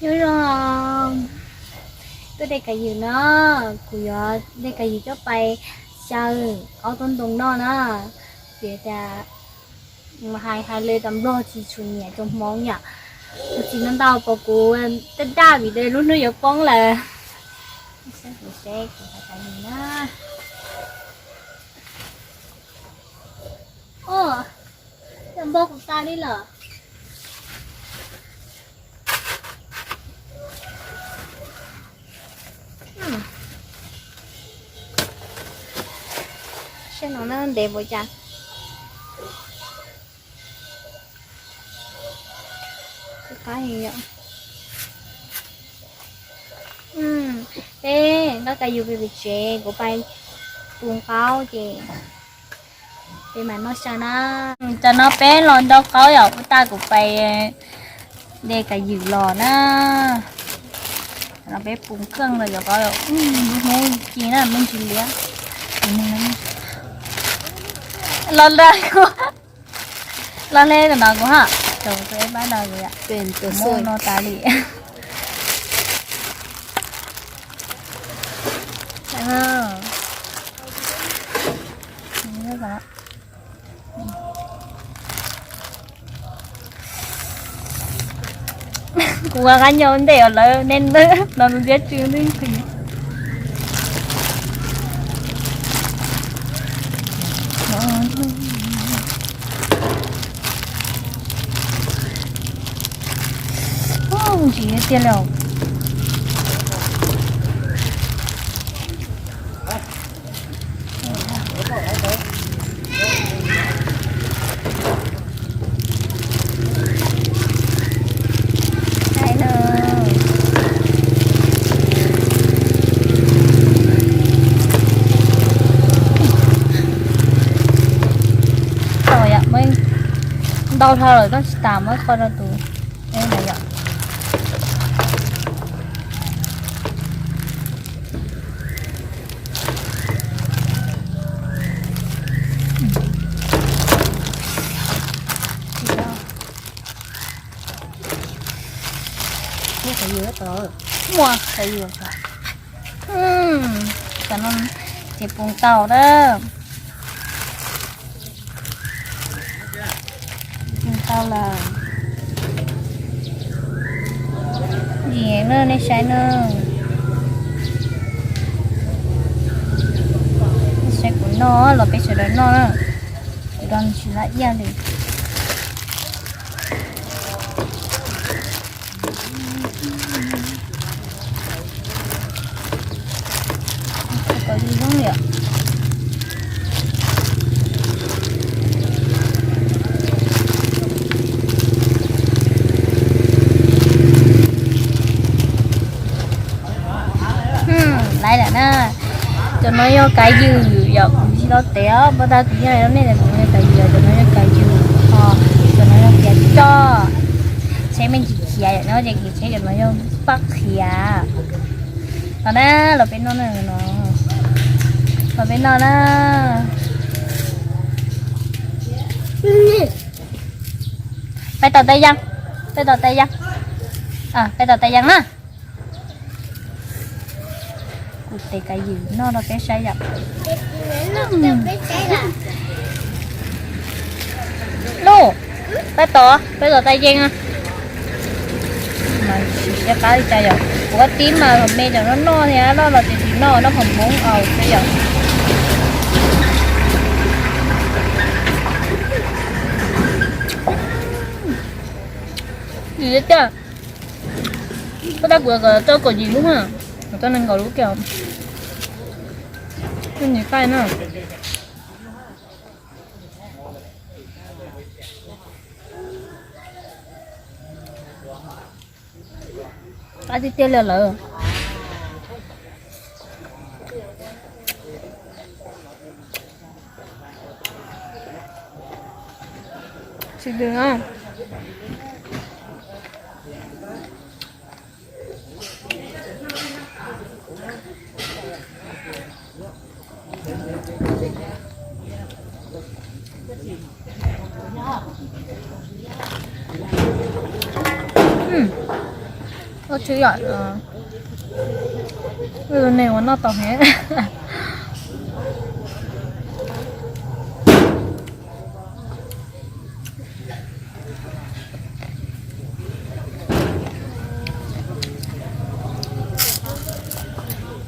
Nyob zoo, tuaj de kav ywm no, kuv yuav de kav ywm coj pais xyaw qaub tub ntoo noj na. Vim tias hais hais li tas Nplog tsis tshua nyiam cov Hmoob yom. Kuv txiv no ntau pom kuv daj daj vim tias lub hnub yuav poob lawm. Saib kuv, saib kuv kav ywm na. Ua, cov npog kuv tas li lawm. Saib no na, ntev npaum cas. Qab yom. Peb nqa kav ywm pem pem tsev, kuv pais pum qaub ces peb mam noj xyaw na. Tam no peb los nrau qaub yom, ua tas kuv pais de kav ywm los na. Tam no peb pum keej los yuav qaub, hnub ci na me ntsis liab. Los nrau kuv, los hle tam no kuv ha, tus eb pab no kuv, mus no tas li. Kuv ua qab nyob ntej os lawv, nej no tus ntiab tsw ntwg. Ntsis tiag li. Tau yom, muaj ntau dhau lawm, tab sis tas muab qhov rau tus eb no yom. Muaj kav ywm, cov no ces pum tau na. Pum tau lawm. Ntsis na, nej saib na. Nej saib kuv noj los peb sawv daws noj na. Kuv rau ntsis laj iaj li. Kom zoo zoo yom. Laiv lawm na. Cov no yog kav ywm yom, kuv tsis tau tev os, pab tag kuv yeej hais rau nej tias kuv yog kav ywm, cov no yog kav ywm, ho cov no yog kiav coj. Tsheb me ntsis khiav yom, no ces kiav tsheb, cov no yog paj khiav. Los na, los peb noj na, no. Los peb noj na. Peb tom tais yas, peb tom tais yas, peb tom tais yas na. Kuv tev kav ywm noj rau peb saib yom. Lauj, peb tom, peb tom tais yees. Mas tsis siab qab li cas yom, kuv tib mas me cov no noj thiab, noj los ces tsis noj, noj qhov Hmoob aus xwb yom. Ywm tiag. Pab tag kuv kom tau kaum yim lub na, kom tau nees nkaum lub kiag. Nim qaij na. Qab tiag tiag li lawm. Tsis dwg na. Ua tshwj yom, tus neeg uas noj tau heev.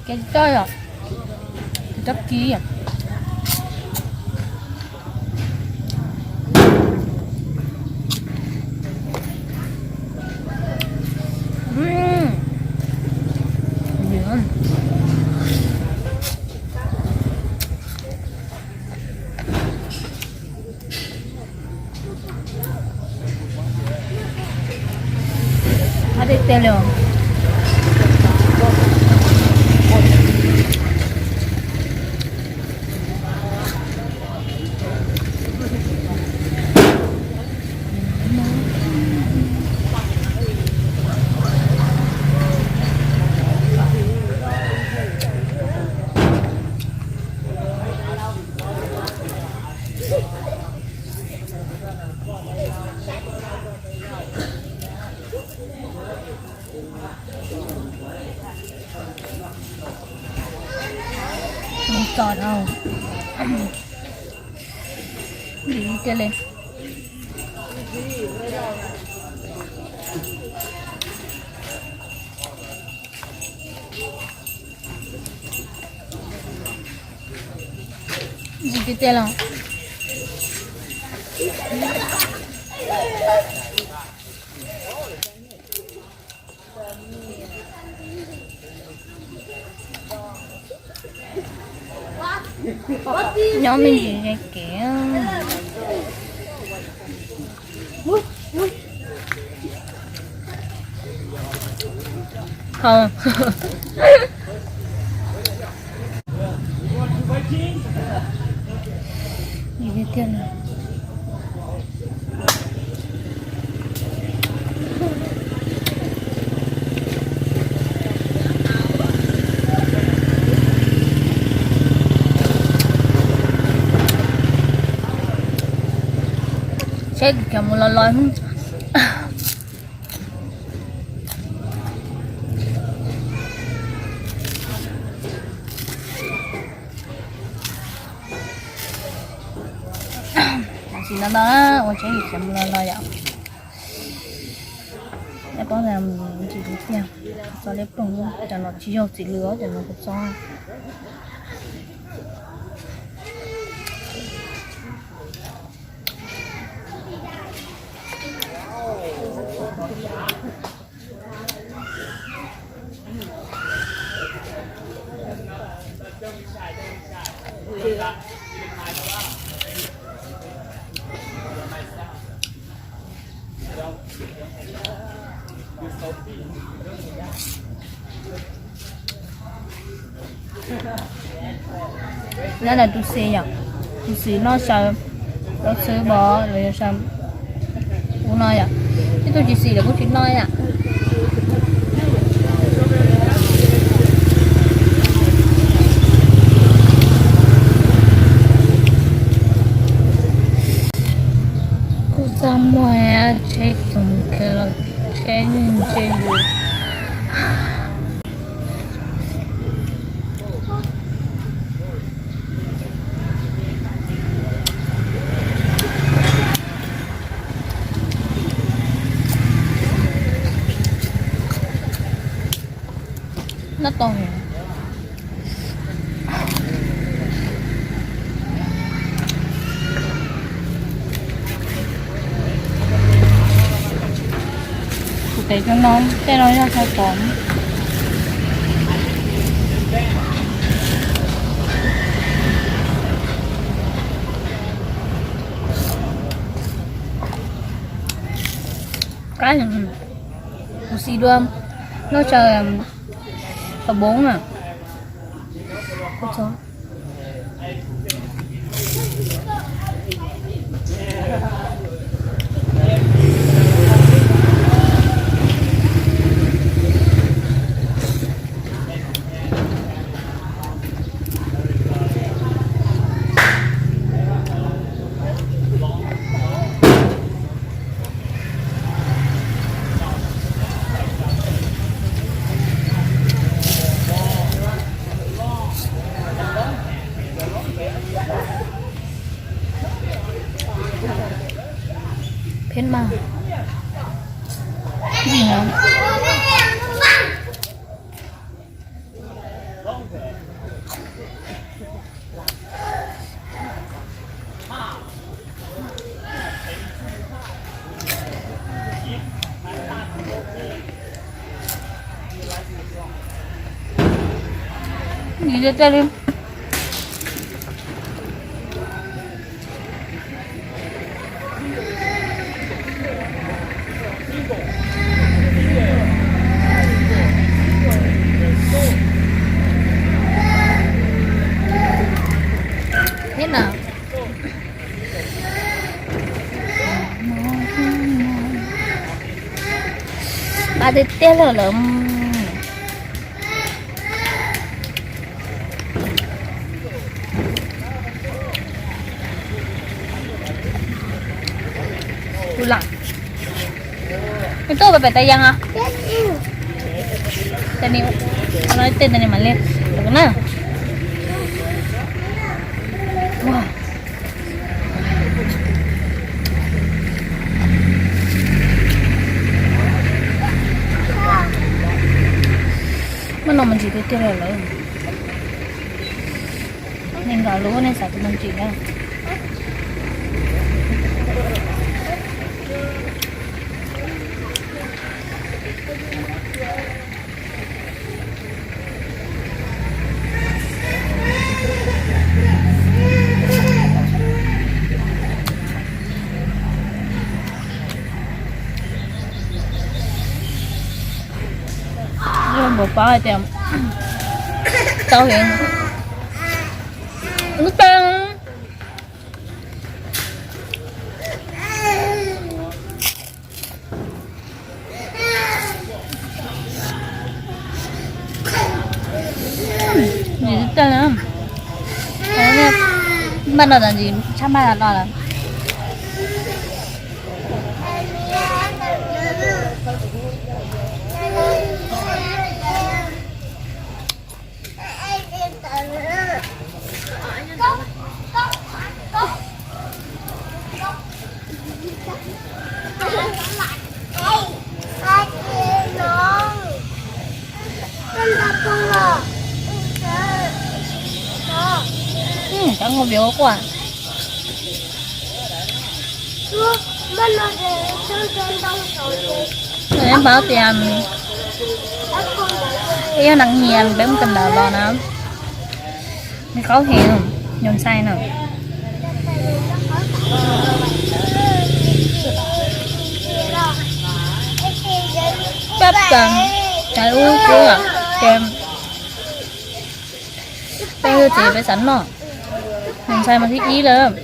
Kev coj yom, kev coj kib yom. Tiag tiag li os. Txom dhau. Dim tiag li. Dim tiag tiag los. Nyob me ntsis ze kev. Hau. Tiag tiag. Seb cov mus los los. Tam sim no no ua tsheb yus tseem los los yom. Neb paub tias mus ntsis tiag, txo liab ploog, cov no tsis yog txiv lws, cov no kuv txo. Nyob ntawm tus xis yom, tus xis noj saw, noj xwb bos los yog saw ub no yom, ib tug tsis xis lawm kuj tsis noj yom. Kuj txaj muag tsheb txoos kawg los tsheb ntse yus. Noj tau. Kuv tev cov no, tej no yog xav pom. Qab, kuv xis dua, noj saw, qab poob na. Thiab na, qab tiag tiag lawm lawm. Kuv lam, me tuaj pem pem tas yas os. Ces nim no tej ntawd nim mam li na. Muaj no me ntsis tiag tiag lawm. Nej nkaus lub nej xav tus me ntsis na. Npaum pab hais tias tau heev. Lub tag. Npaj no tas ntsis tshaj npaj no lawm. Cov nkaus viv ua quaj. Peb paub tias yog neeg nyiam peb mus kawm ntawv los na, nws qaub heev, nyuam ntxhais na. Pab tas, cas ub kuv ces peb txiv peb xav noj, nyuam ntxhais mas thib ib lawm.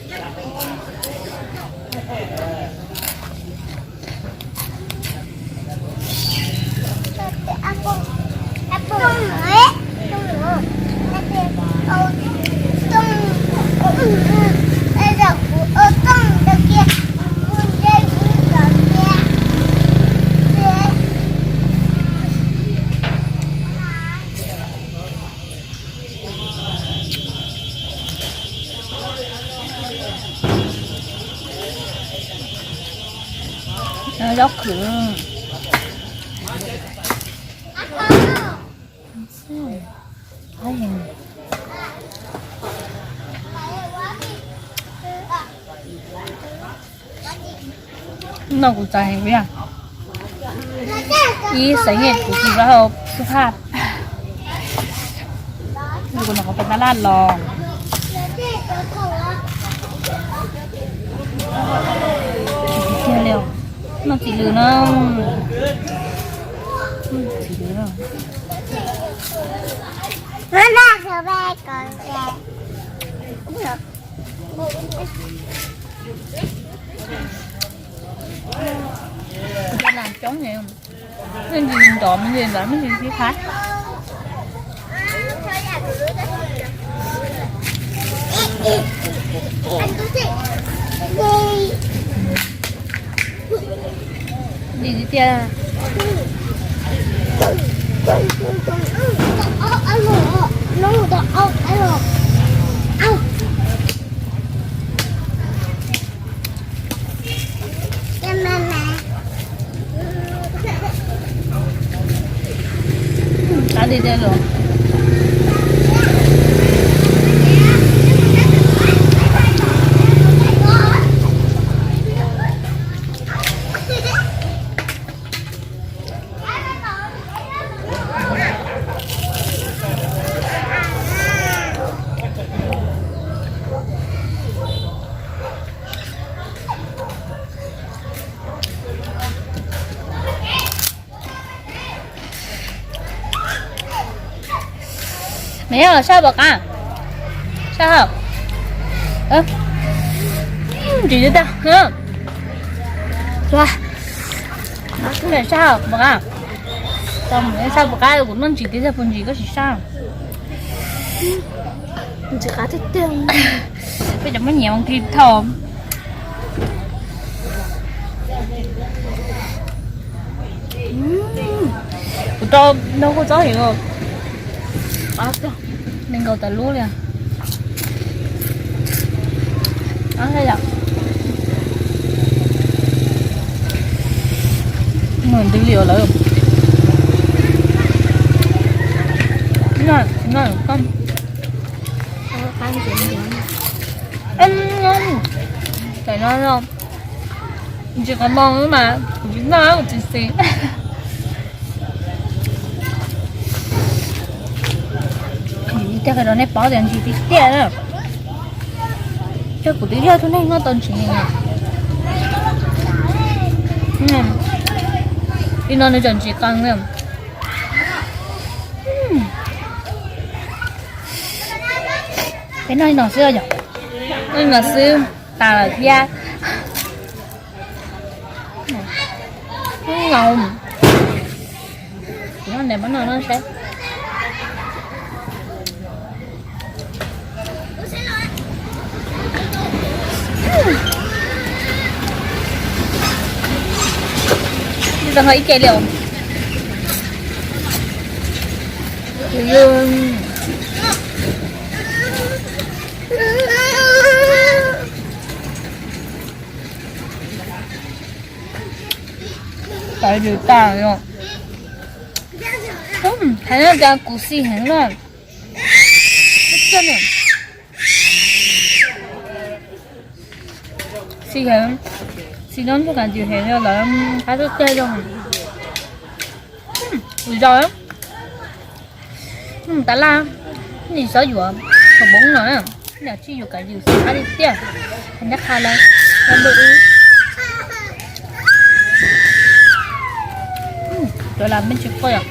Zaub khwv. No kuv txais heev yog ib xeev kuv tsis hau xub thaj. Kuv no qhov pes tab laj los tiag li. No txiv lws no, txiv lws no. Kuv cov lam coob ne, me ntsis ntov me ntsis ntov me ntsis sib thab. Dim tiag tiag. Li tiag los. Nws yog sab puas qab? Sab hauv. Ntsis tag. Sab hauv puas qab? Tau mus sab puas qab, kuv noj ntsis tib tag puas ntsis koj tsis sab. Ntsis qab tiag tiag. Peb cov muab nyiam mus kis thau. Kuv rau no kuj txob heev os. Nees nkaum tawm lub li. Mus ntws li os lawm. Ntsis qhov no mas kuv tsis noj kuv tsis xis. Coj qhia rau nej paub tias ntsis tiag tiag na. Coj kuv twb yog tus neeg noj tau ntsis ne. Li no nws tseem ntsis qees na. Peb noj li no xwb yom. Noj li no xwb tas lawm thiab. Noj ntawm muab noj noj saib. Tau ho ib ce li os. Tawv yws tas. Hais no cas kuv xis heev na. Xis heev, xis no ntuj kas yws heev yog lawv qab tuaj tiag zoo. Ua zog tas laj, nim xob yuav thaum poob no na, nim tsis yuav kav yws xwb qab tiag tiag. Nyob qha lawm, lawm ib, cov las me ntsis quaj yom.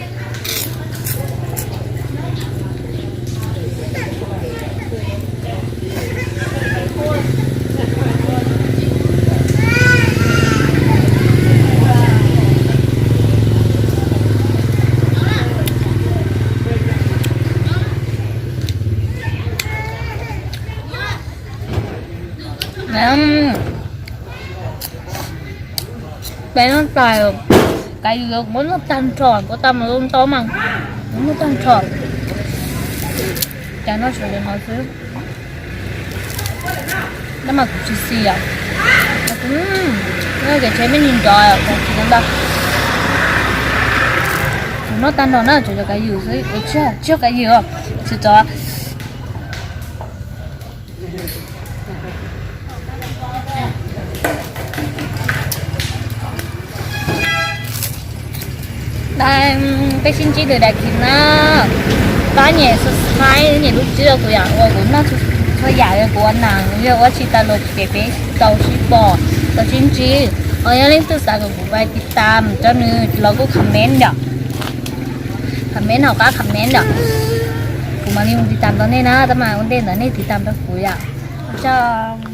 Peb noj tas, kav yus yuav kuv muab noj tag nrho, kuv tau mus zoo ntau mas kuv muab tag nrho. Cas noj tsuas yog no xwb. Tab mas kuv tsis xis yom. Noj kev tsheb me ntsis nrov kuv tsis ntau. Kuv noj tag nrho na, tsuas yog kav yus xwb, tsis yog kav yus, tsis txog. Peb sib ntsib lwm daim clip na. Pab nyem subscribe, nyem lub tswb rau kuv yom, ua kuv noj txhua yam, kuv ua nas yog ua tsis tas los ces peb tau sib pom, tau sib ntsib. Ho yog leej twg xav kom kuv pab tiv tam rau nws los kuj comment yom. Comment hauv qab comment yom. Kuv mam li mus tiv tam rau nej na, tab mas ua ntej ntawd nej tiv tam rau kuv yom. Ua tsaug.